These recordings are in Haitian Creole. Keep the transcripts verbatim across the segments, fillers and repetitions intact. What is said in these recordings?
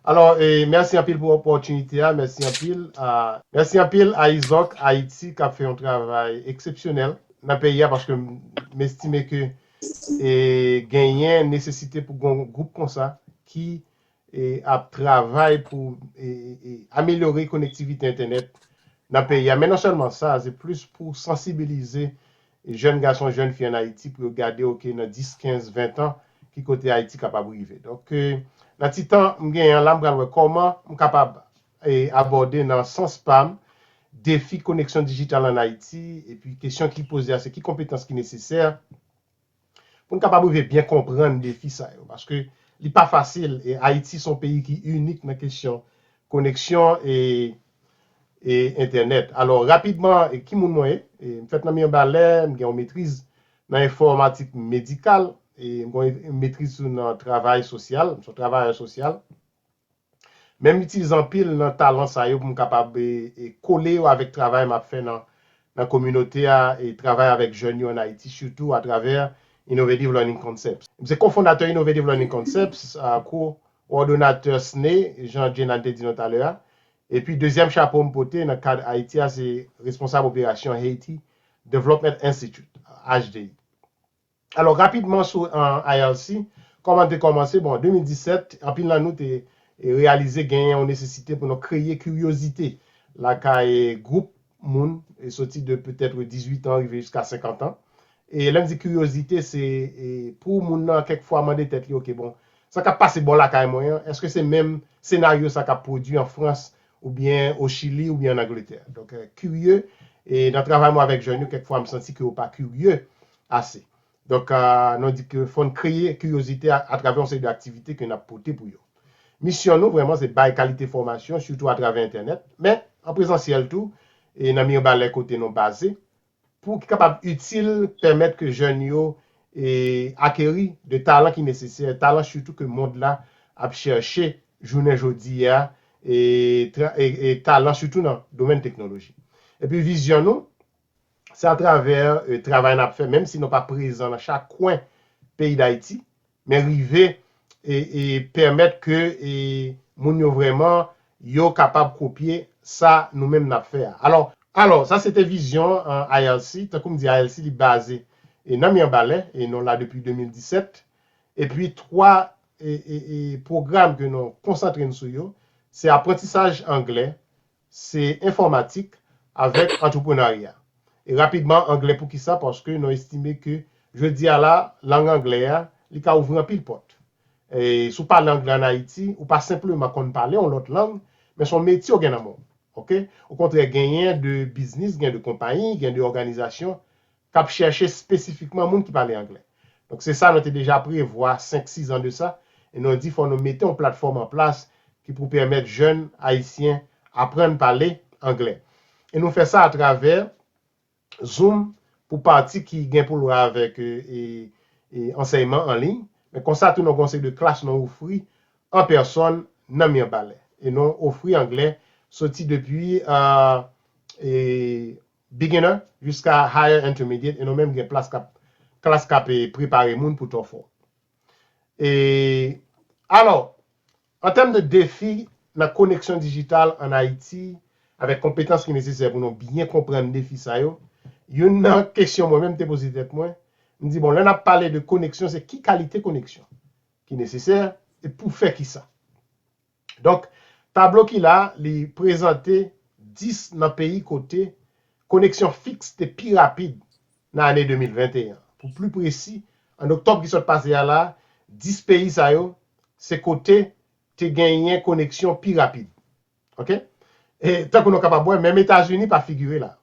Alò, e, mèsi anpil pou opòtinite a, mèsi anpil a, mèsi anpil a Izok Ayiti k ap fè yon travay eksepsyonèl nan peyi a, paske m, m estime ke e, genyen nesesite pou gen yon gwoup konsa ki e, ap travay pou e, e, amelyore konektivite entènèt nan peyi a. Men non sèlman sa, se plis pou sansibilize jèn gason, jèn fi ann Ayiti pou yo gade, oke, nan dis, kenz, ven tan, ki kote Ayiti kapab rive. Donk, e, nan ti tan m genyen an la, m pral wè kòman m kapab e, abòde nan sans pa m defi koneksyon dijital ann Ayiti, epi kesyon ki poze a se ki konpetans ki nesesè pou n kapab rive byen konprann defi sa yo, paske li pa fasil, e Ayiti se yon peyi ki inik nan kesyon koneksyon e, e entènèt. Alò, rapidman, e ki moun mwen ye? E, m fèt nan Mibalè, m gen yon metriz nan enfòmatik medikal, e m gen yon metriz tou nan travay sosyal, m se yon travayè sosyal. Men m itilize anpil nan talan sa yo pou m kapab e, e, kole yo avèk travay m ap fè nan, nan kominote a e travay avèk jèn yo ann Ayiti, sitou atravè Innovative Learning Concepts. M se kofondatè Innovative Learning Concepts, a, kowòdonatè S N E, jan Jenan te di nou talè a. Epi dezyèm chapo m pote nan kad Ayiti a, se responsab operasyon Haiti Development Institute, H D I. Alò, rapidman sou an, I L C, kòman te kòmanse? Bon, de mil disèt, anpil nan nou te e, reyalize genyen yon nesesite pou nou kreye kiryozite lakay gwoup moun, e, soti de petèt dizuit an rive jiska senkant an. E lè m di kiryozite, se e, pou moun nan kèk fwa mande tèt li, oke, bon, sa k ap pase bò lakay mwen an, èske se menm senaryo sa k ap pwodui an Frans oubyen o Chili oubyen ann Angletè? Donk, e, kirye, e nan travay mwen avèk jèn yo, kèk fwa m santi ke yo pa kirye ase. Donk, a, nou di ke fò n kreye kiryozite a, atravè yon seri de aktivite ke n ap pote pou yo. Misyon nou, vrèman, se bay kalite fòmasyon, sitou atravè entènèt, men an prezansyèl tou, e nan Mibalè kote nou baze, pou ki kapab itil, pèmèt ke jèn yo e, akeri de talan ki nesesè, talan sitou ke mond la ap chèche jounen jodi a, e, tra- e, e talan sitou nan domèn teknoloji. Epi vizyon nou, se atravè e, travay n ap fè, menm si nou pa prezan nan chak kwen peyi Dayiti, men rive e, e pèmèt ke e, moun yo vrèman yo kapab kopye sa nou menm n ap fè a. Alò, alò sa se te vizyon an, I L C. Tankou m di, I L C li baze e, nan Mibalè, e nou la depi de mil disèt. Epi twa e, e, e, pwogram ke nou konsantre n sou yo, se aprantisaj anglè, se enfòmatik avèk antreprenarya. E rapidman, anglè pou ki sa? Paske nou estime ke jodi a la, lang anglè a, li ka ouvri anpil pòt. E si w pale anglè ann Ayiti, ou pa senpleman konn pale yon lòt lang, men se yon metye w gen nan men w. Oke? Okontrè, genyen de biznis, gen de konpayi, gen de òganizasyon k ap chèche espesifikman moun ki pale anglè. Donk, se sa nou te deja prevwa senk, sis an de sa, e nou di fò nou mete yon platfòm an plas ki pou pèmèt jèn ayisyen aprann pale anglè. E nou fè sa atravè Zoom pou pati ki gen pou l wè avèk e, e, e, ansèyman an liy. Men konsa tou, nou gen yon seri de klas nou ofri an pèsòn nan Mibalè. E nou ofri anglè soti depi a, e, beginner jiska higher intermediate, e nou menm gen plas k ap, klas k ap e, prepare moun pou TOEFL. E, alò, an tèm de defi nan koneksyon dijital ann Ayiti, avèk konpetans ki nesesè pou nou byen konprann defi sa yo, youn nan kesyon mwen menm te poze tèt mwen, m di, bon, lè n ap pale de koneksyon, se ki kalite koneksyon ki nesesè e pou fè ki sa? Donk, tablo ki la, li prezante dis nan peyi kote koneksyon fiks te pi rapid nan ane de mil venteyen an. Pou pli presi, an oktòb ki sot pase a la, dis peyi sa yo, se kote te genyen koneksyon pi rapid. Oke? E tankou nou kapab wè, menm Etazini pa figire la.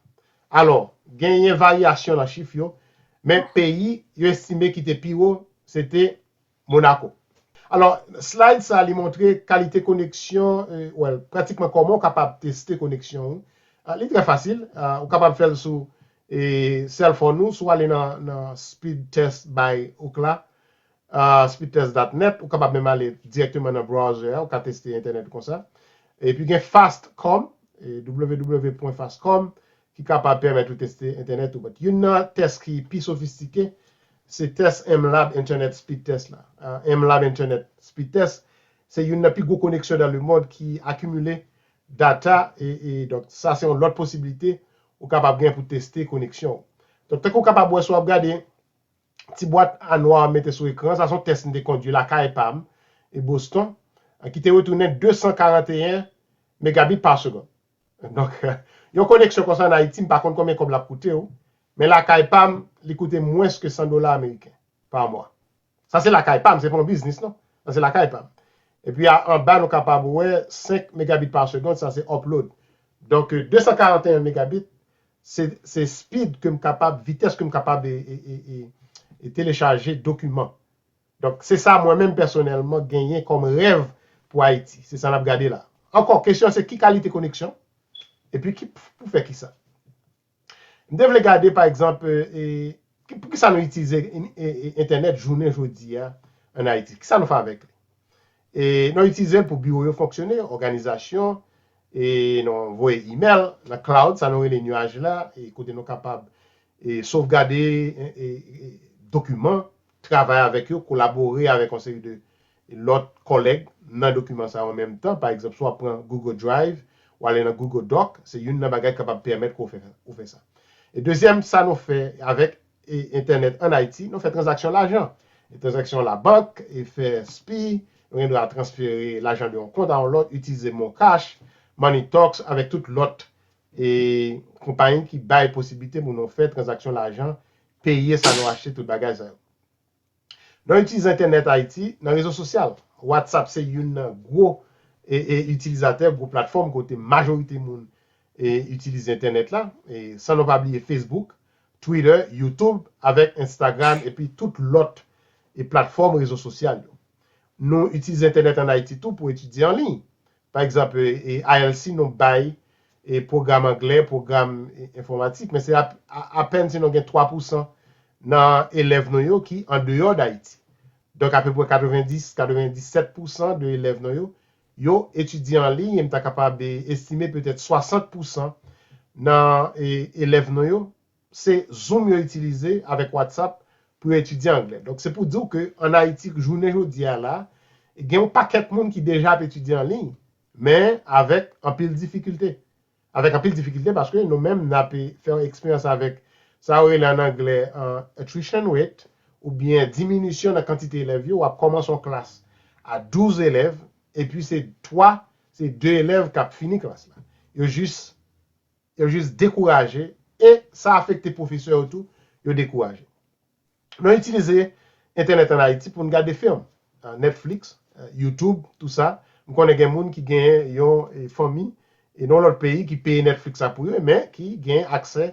Alò, genyen varyasyon nan chif yo, men peyi yo estime ki te pi wo, se te Monaco. Alò, slide sa, li montre kalite koneksyon, e, well, pratikman kòman w kapab teste koneksyon ou. A, li trè fasil. A, ou kapab fè l sou e, cell phone ou, si w ale nan, nan Speed Test by Ookla, a, speed test dot net, ou kapab menm ale dirèkteman nan browser a, ou ka teste entènèt ou konsa. Epi gen FastCom, e, w w w pwen fastcom, ki kapab pèmèt ou teste entènèt ou. But youn nan tès ki pi sofistike, se tès M-Lab Internet Speed Test la. A, M-Lab Internet Speed Test, Se youn nan pi gwo koneksyon dans le monde ki akimile data. E, e donk, sa se yon lòt posiblite ou kapab gen pou teste koneksyon w. Donk, tankou w kapab wè, si w ap gade ti bwat a nwa m mete sou ekran, sa se yon tès m te kondui lakay pa m e Boston, ki te retounen de san karanteyen megabit pa segonn. Donk, yon koneksyon konsa an Ayiti, m pa konn konbyen kòb l ap koute w, men lakay pa m, li koute mwens ke san dola ameriken pa mwa. Sa se lakay pa m, se pa yon biznis, non. Sa se lakay pa m. Epi a, anba, nou kapab wè senk megabit pa segonn, sa se upload. Donk, de san karanteyen megabit, se, se speed ke m kapab, vitès ke m kapab e, e, e, e, e telechaje dokiman. Donk, se sa mwen menm pèsonèlman genyen kòm rèv pou Ayiti. Se sa n ap gade la. Ankò, kesyon se ki kalite koneksyon? Epi ki, pou fè ki sa? M te vle gade, pa egzanp, e, e, ki- poukisa nou itilize in- e- e- entènèt jounen jodi a ann Ayiti? Kisa nou fè avèk li? E, nou itilize l pou biwo yo fonksyone, òganizasyon, e nou voye imèl nan cloud, sa nou rele nyaj la, e kote nou kapab e, sovgade e, e, e, dokiman, travay avèk yo, kolabore avèk yon seri de lòt kòlèg nan dokiman sa yo an menm tan. Pa egzanp, si w ap pran Google Drive, w ale nan Google Doc, se youn nan bagay ki kapab pèmèt ke w fè, ou fè sa. E dezyèm, sa nou fè avèk e, entènèt ann Ayiti, nou fè tranzaksyon lajan. E tranzaksyon labank, e fè spi, nou gen dwa transfere lajan de yon kont a yon lòt, itilize MonCash, MoneyTalks, avèk tout lòt e, konpayi ki bay posiblite pou nou fè tranzaksyon lajan, peye sa nou achte, tout bagay sa yo. Nou itilize entènèt Ayiti nan rezo sosyal. WhatsApp se youn nan gwo e, e, itilizatè, gwo platfòm kote majorite moun e, itilize entènèt la. E, san nou pa bliye Facebook, Twitter, YouTube, avèk Instagram, epi tout lòt e, platfòm rezo sosyal yo. Nou itilize entènèt ann Ayiti tou pou etidye an liy. Pa egzanp, e, e, I E L T S, nou bay e, pwogram anglè, pwogram e, enfòmatik, men se ap- a- apèn si nou gen twa pousan nan elèv nou yo ki andeyò d Ayiti. Donk, apeprè katrevendis, katrevenndisèt pousan de elèv nou yo, yo etidye an liy, e m ta kapab e, estime petèt swasant pousan nan e, elèv nou yo, se Zoom yo itilize avèk WhatsApp pou yo etidye anglè. Donk, se pou di w ke ann Ayiti, jounen jodi a la, gen yon pakèt moun ki deja ap etidye an liy, men avèk anpil difikilte. Avèk anpil difikilte, paske nou menm, n ap fè yon eksperyans avèk sa yo rele ann anglè, uh, attrition rate, oubyen diminisyon nan kantite elèv yo. W ap kòmanse yon klas a douz elèv, epi se twa, se de elèv k ap fini klas la. Yo jis, yo jis dekouraje, e sa afekte pwofesè yo tou, yo dekouraje. Nou itilize entènèt ann Ayiti pou n gade fim, uh, Netflix, uh, YouTube, tou sa. M konnen gen moun ki gen yon e, fanmi e nan yon lòt peyi ki peye Netflix la pou yo, men ki gen aksè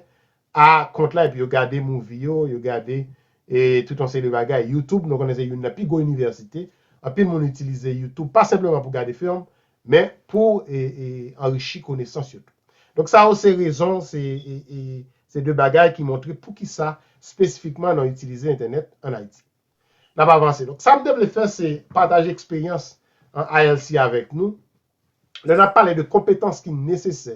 a kont la, epi yo gade movie yo, yo gade e, tout yon seri de bagay. YouTube, nou konnen se youn nan pi gwo inivèsite. Anpil moun itilize YouTube, pa senpleman pou gade fim, men pou e, e, anrichi konesans yo tou. Donk, sa yo se rezon, se e, e, se de bagay ki montre poukisa espesifikman nou itilize entènèt ann Ayiti. N ap avanse. Donk, sa m te vle fè, se pataje eksperyans an I E L T S avèk nou. Lè n ap pale de konpetans ki nesesè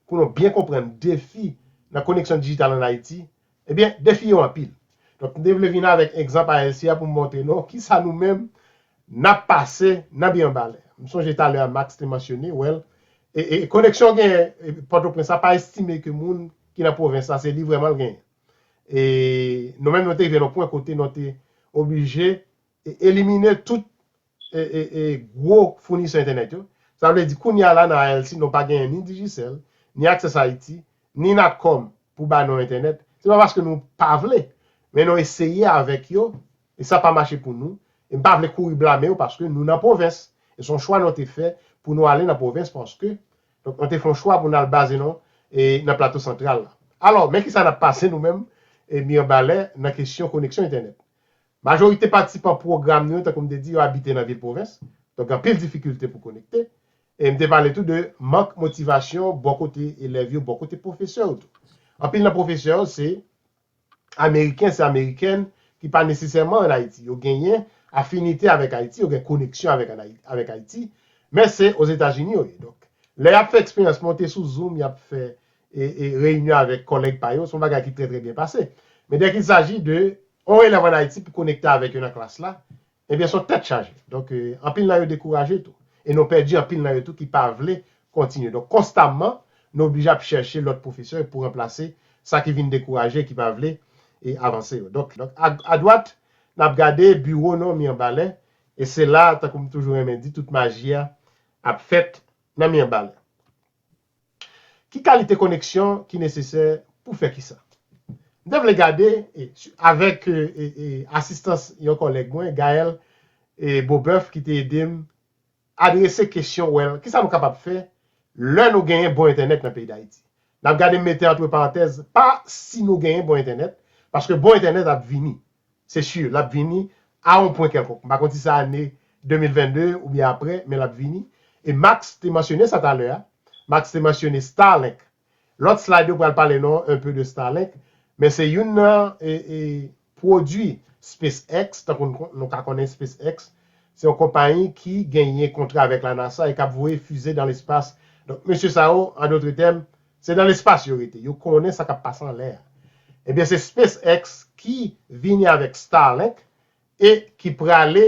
pou nou byen konprann defi nan koneksyon dijital ann Ayiti, ebyen, defi yo anpil. Donk, m te vle vin avèk egzanp I E L T S a pou m montre nou kisa nou menm n ap pase nan byen anba lè. M sonje talè a Max te mansyone, well, e, e koneksyon gen e, Pòtoprens la pa estime ke moun ki nan pwovens la, se li vrèman l genyen. E nou menm, nou te rive nan pwen kote nou te oblije e, elimine tout e, e, e, gwo founisè entènèt yo. Sa vle di, kounye a la nan I E L T S, nou pa genyen ni Digicel, ni Access Haiti, ni Natcom pou ba nou entènèt. Se pa paske nou pa vle, men nou eseye avèk yo, e sa pa mache pou nou. E m pa vle kouri blame yo paske nou nan pwovens. E se yon chwa nou te fè pou nou ale nan pwovens paske, donk, nou te fè yon chwa pou n al baze nou e, nan Plato Santral la. Alò, men kisa n ap pase nou menm, e, Mirebalais, nan kesyon koneksyon entènèt. Majorite patisipan pwogram nou yo, tankou m te di, yo abite nan vil pwovens. Donk, gen anpil difikilte pou konekte. E m te pale tou de mank motivasyon bò kote elèv yo, bò kote pwofesè yo tou. Anpil nan pwofesè yo, se Ameriken, se Amerikèn ki pa nesesèman ann Ayiti. Yo genyen afinite avèk Ayiti, yo gen koneksyon avèk, ann Ayi- avèk Ayiti, men se Ozetazini yo ye. Donk, lè y ap fè eksperyans monte sou Zoom, y ap fè e, e, reyinyon avèk kòlèg pa yo, se yon bagay ki trè, trè byen pase. Men dès qu'il s'agit de yon elèv ann Ayiti pou konekte avèk yo nan klas la, Ebyen, se yon tèt chaje. Donk, anpil nan yo dekouraje tou. E nou pèdi anpil nan yo tou ki pa vle kontinye. Donk, konstamman, nou oblije ap chèche lòt pwofesè pou ranplase sa ki vin dekouraje, ki pa vle e avanse yo. Donk, donk a, adwat, n ap gade biwo non Myanbalè, e se la, tankou m toujou renmen di, tout maji a ap fèt nan Myanbalè. Ki kalite koneksyon ki nesesè pou fè kisa? M te vle gade, e, avèk e, e, asistans yon kòlèg mwen, Gaël e Beaubœuf, ki te ede m adrese kesyon, well, kisa nou kapab fè lè nou genyen bon entènèt nan peyi Dayiti? N ap gade, m mete antre parantèz, pa si nou genyen bon entènèt, paske bon entènèt ap vini. Se si, l ap vini a yon pwen kèlkonk. M pa konn si se ane de mil vennde oubyen apre, men l ap vini. E Max te mansyone sa talè a. Max te mansyone Starlink. Lòt slide yo pral pale nou un peu de Starlink, men se youn nan e, e, pwodui SpaceX, tankou nou, nou ka konnen SpaceX, se yon konpayi ki genyen kontra avèk la NASA e k ap voye fize dan lespas. Donk, mesye sa yo, an dotre tèm, se dan lespas yo rete. Yo konnen sa k ap pase anlè a. Ebyen, se SpaceX ki vini avèk Starlink e ki prale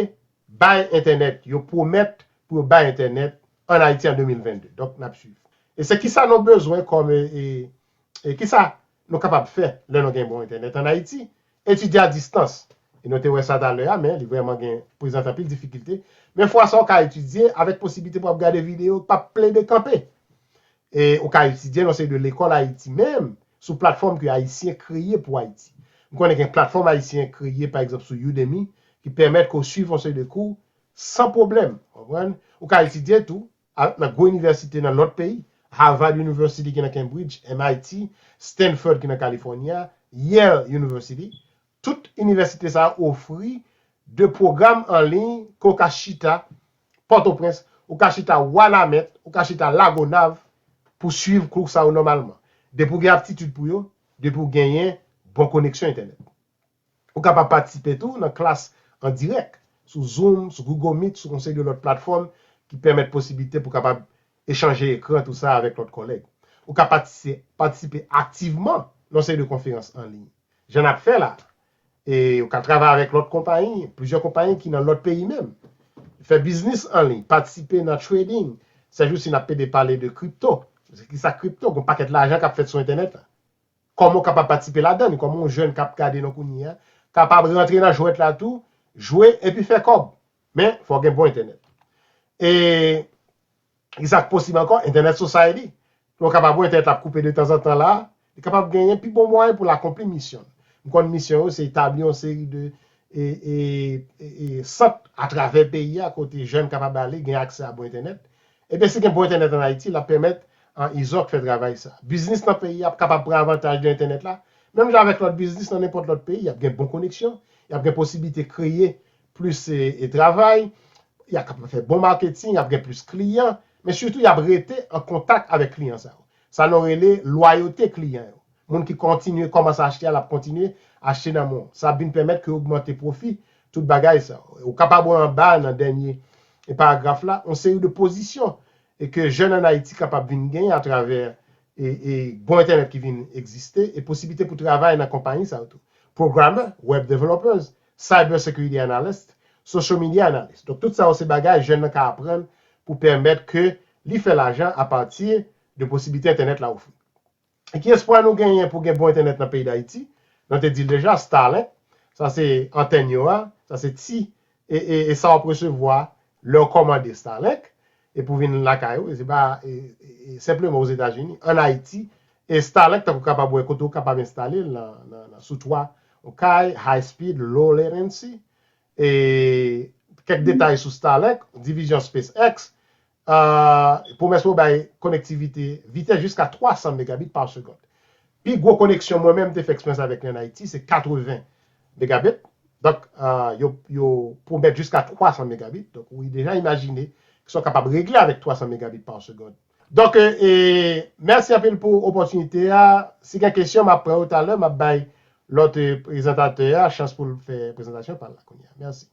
bay entènèt. Yo pwomèt pou yo bay entènèt ann Ayiti an de mil vennde. Donk, n ap swiv. E se kisa nou bezwen kòm, e, e, e kisa nou kapab fè lè nou gen bon entènèt ann Ayiti? Etidye a distans. E nou te wè sa talè a, men li vrèman gen, prezante anpil difikilte. Men fwa sa, w ka etidye avèk posiblite pou w ap gade videyo k ap plede kanpe. E ou ka etidye nan seri de lekòl Ayiti menm, sou platfòm ke Ayisyen kreye pou Ayiti. M konnen gen platfòm Ayisyen kreye, pa egzanp, sou Udemy, ki pèmèt ke w swiv yon seri de kou san pwoblèm. Konprann? Ou ka etidye tou a, nan gwo inivèsite nan lòt peyi. Harvard University ki nan Cambridge, M I T, Stanford ki nan California, Yale University. Tout inivèsite sa yo ofri de pwogram an liy ke w ka chita Pòtoprens, ou ka chita Wanament, ou ka chita Lagonav pou swiv kou sa yo nòmalman. Depi w gen aptitid pou yo, depi w genyen bon koneksyon entènèt. Ou kapab patisipe tou nan klas an dirèk, sou Zoom, sou Google Meet, sou yon seri de lòt platfòm ki pèmèt posiblite pou w kapab echanje ekran, tou sa, avèk lòt kòlèg. Ou ka patisi-, patisipe aktivman nan yon seri de konferans an liy. Jan n ap fè la, e ou ka travay avèk lòt konpayi, plizyè konpayi ki nan lòt peyi menm. Fè biznis an liy, patisipe nan trading. Sèjousi, n ap pede pale de kripto. Kisa kripto? Gon pakèt lajan k ap fèt sou entènèt la. Kòman w kapab patisipe ladan li? Kòman yon jèn k ap gade nou kounye a kapab rantre nan jwèt la tou, jwe epi fè kòb? Men, fò w gen bon entènèt. E kisa k posib ankò? Entènèt Society. Lè w kapab wè entènèt la ap koupe de tanzantan la, li kapab genyen pi bon mwayen pou l akonpli misyon l. M konn misyon yo se etabli yon seri de e, e, e, e, sant atravè peyi a kote jèn kapab ale, gen aksè a bon entènèt. Ebyen, si gen bon entènèt ann Ayiti, l ap pèmèt an Izòk fè travay sa. Biznis nan peyi a ap kapab pran avantaj de entènèt la, menm jan avèk lòt biznis nan nenpòt lòt peyi, y ap gen bon koneksyon, y ap gen posiblite kreye plis e, e travay, y ap kapab fè bon maketing, y ap gen plis kliyan, men sitou y ap rete an kontak avèk kliyan sa yo. Sa nou rele lwayote kliyan yo. Moun ki kontinye kòmanse achte a, l ap kontinye achte nan men w. Sa ap vin pèmèt ke ogmante pwofi tout bagay sa yo. Ou kapab wè anba nan dènye e paragraf la, yon seri de pozisyon e ke jèn ann Ayiti kapab vin genyen atravè e, e bon entènèt ki vin egziste e posiblite pou travay nan konpayi sa yo tou. Programmeur, web developers, cyber security analyst, social media analyst. Donk, tout sa yo se bagay jèn nan ka aprann pou pèmèt ke li fè lajan apati de posiblite entènèt la ofri. E ki espwa nou genyen pou gen bon entènèt nan peyi Dayiti? Nou te di l deja, Starlink, sa se antèn yo a, sa se ti, e, e, e sa w ap resevwa lè w kòmande Starlink, e pou vin lakay ou, e se pa e, e, e, senpleman Ozetazini, ann Ayiti, e Starlink, tankou w kapab wè kote w kapab enstale l nan, nan, nan sou twa yon kay, high speed, low latency, e kèk detay sou Starlink, divizyon SpaceX, euh, pwomès pou bay konektivite vitès jiska twa san megabit pa segonn. Pi gwo koneksyon mwen menm te fè eksperyans avèk li ann Ayiti, se katreven megabit. Donk, euh, yo, yo pwomèt jiska twa san megabit. Donk, ou deja imajine sa w kapab regle avèk twa san megabit pa segonn. Donk, e, e, mèsi anpil pou opòtinite a. Si gen kesyon, m ap pran yo talè, m ap bay lòt, e, prezantatè a chans pou l fè prezantasyon pa l la kounye a. Mèsi.